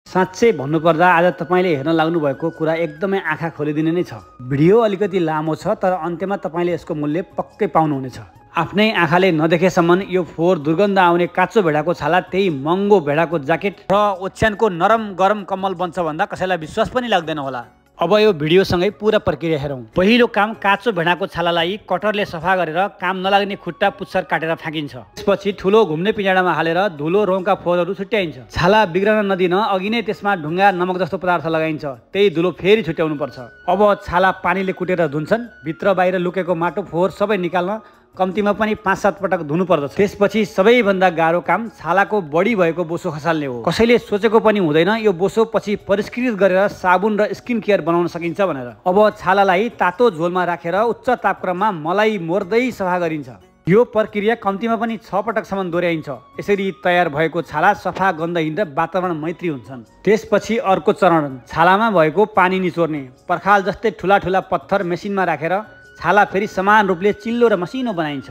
साँच्चै भन्नुपर्दा आज तपाईले हेर्न लाग्नु भएको कुरा एकदमै आँखा खोलिदिने नै छ। भिडियो अलिकति लामो छ तर अन्त्यमा तपाईले यसको मूल्य पक्कै पाउनुहुनेछ। आफ्नै आँखाले नदेखेसम्म यो फोहोर दुर्गन्ध आउने काँचो भेडाको छाला त्यही महँगो भेडाको ज्याकेट र ओछ्यानको नरम गरम कम्मल बन्छ भन्दा कसैलाई विश्वास पनि लाग्दैन होला। अब यो भिडियोसँगै पूरा प्रक्रिया हेरौँ। पहिलो काम, काँचो भेडाको छालालाई कटरले सफा गरेर काम नलाग्ने खुट्टा पुच्छर काटेर फ्याँकिन्छ। त्यसपछि ठुलो घुम्ने पिँडामा हालेर धुलो रौँका फोहोरहरू छुट्याइन्छ। छाला बिग्रन नदिन अघि नै त्यसमा ढुङ्गा नमक जस्तो पदार्थ लगाइन्छ। त्यही धुलो फेरि छुट्याउनु पर्छ। अब छाला पानीले कुटेर धुन्छन्। भित्र बाहिर लुकेको माटो फोहोर सबै निकाल्न कम्तीमा पनि 5-7 पटक धुनु पर्दछ। त्यसपछि सबैभन्दा गाह्रो काम छालाको बढी भएको बोसो खसाल्ने हो। कसैले सोचेको पनि हुँदैन यो बोसो पछि परिष्कृत गरेर साबुन र स्किन केयर बनाउन सकिन्छ भनेर। अब छालालाई तातो झोलमा राखेर उच्च तापक्रममा मलाई मोर्दै सफा गरिन्छ। यो प्रक्रिया कम्तीमा पनि 6 पटकसम्म दोहोऱ्याइन्छ। यसरी तयार भएको छाला सफा गन्धहीन र वातावरण मैत्री हुन्छन्। त्यसपछि अर्को चरण, छालामा भएको पानी निचोर्ने। पर्खाल जस्तै ठुला ठुला पत्थर मेसिनमा राखेर छाला फेरि समान रूपले चिल्लो र मसिनो बनाइन्छ।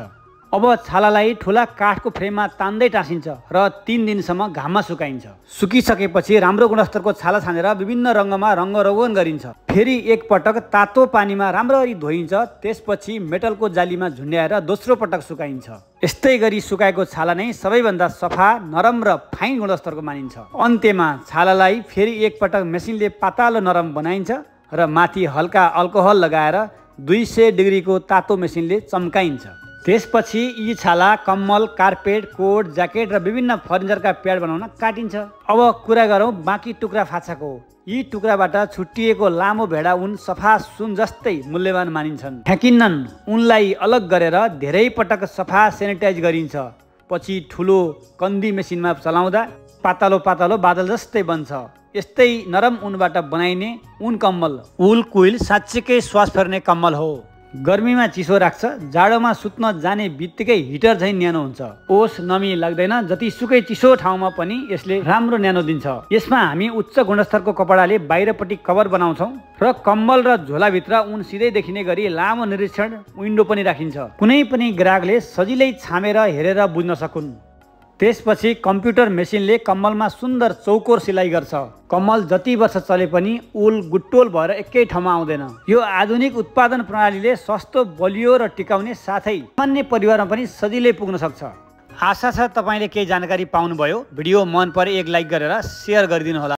अब छालालाई ठुला काठको फ्रेममा तान्दै टाँसिन्छ र 3 दिनसम्म घाममा सुकाइन्छ। सुकिसकेपछि राम्रो गुणस्तरको छाला छानेर विभिन्न रङमा रङ्गरोगन गरिन्छ। फेरि एक पटक तातो पानीमा राम्ररी धोइन्छ। त्यसपछि मेटलको जालीमा झुन्ड्याएर दोस्रो पटक सुकाइन्छ। यस्तै गरी सुकाएको छाला नै सबैभन्दा सफा, नरम र फाइन गुणस्तरको मानिन्छ। अन्त्यमा छालालाई फेरि एक पटक मेसिनले पातलो नरम बनाइन्छ र माथि हल्का अल्कोहल लगाएर 200 डिग्रीको तातो मेसिनले चम्काइन्छ। त्यसपछि यी छाला कम्मल, कार्पेट, कोट, ज्याकेट र विभिन्न फर्निचरका प्याड बनाउन काटिन्छ। अब कुरा गरौँ बाँकी टुक्रा फाछाको। यी टुक्राबाट छुट्टिएको लामो भेडा उन सफा सुन जस्तै मूल्यवान मानिन्छन्। फ्याँकिन्नन्। उनलाई अलग गरेर धेरै पटक सफा सेनिटाइज गरिन्छ। पछि ठुलो कन्दी मेसिनमा चलाउँदा पातलो पातलो बादल जस्तै बन्छ। यस्तै नरम उनबाट बनाइने उन कम्मल उल कुइल साँच्चीकै श्वास फेर्ने कम्मल हो। गर्मीमा चिसो राख्छ, जाडोमा सुत्न जाने बित्तिकै हिटर झैँ न्यानो हुन्छ। ओस नमी लाग्दैन, जतिसुकै चिसो ठाउँमा पनि यसले राम्रो न्यानो दिन्छ। यसमा हामी उच्च गुणस्तरको कपडाले बाहिरपट्टि कभर बनाउँछौँ र कम्बल र झोलाभित्र उन सिधै देखिने गरी लामो निरीक्षण विन्डो पनि राखिन्छ। कुनै पनि ग्राहकले सजिलै छामेर हेरेर बुझ्न सकुन्। त्यसपछि कम्प्युटर मेसिनले कम्मलमा सुन्दर चौकोर सिलाइ गर्छ। कम्मल जति वर्ष चले पनि उल गुट्टोल भएर एकै ठाउँमा आउँदैन। यो आधुनिक उत्पादन प्रणालीले सस्तो, बलियो र टिकाउने साथै सामान्य परिवारमा पनि सजिलै पुग्न सक्छ। आशा छ तपाईले केही जानकारी पाउनुभयो। भिडियो मन परे एक लाइक गरेर सेयर गरिदिनु होला।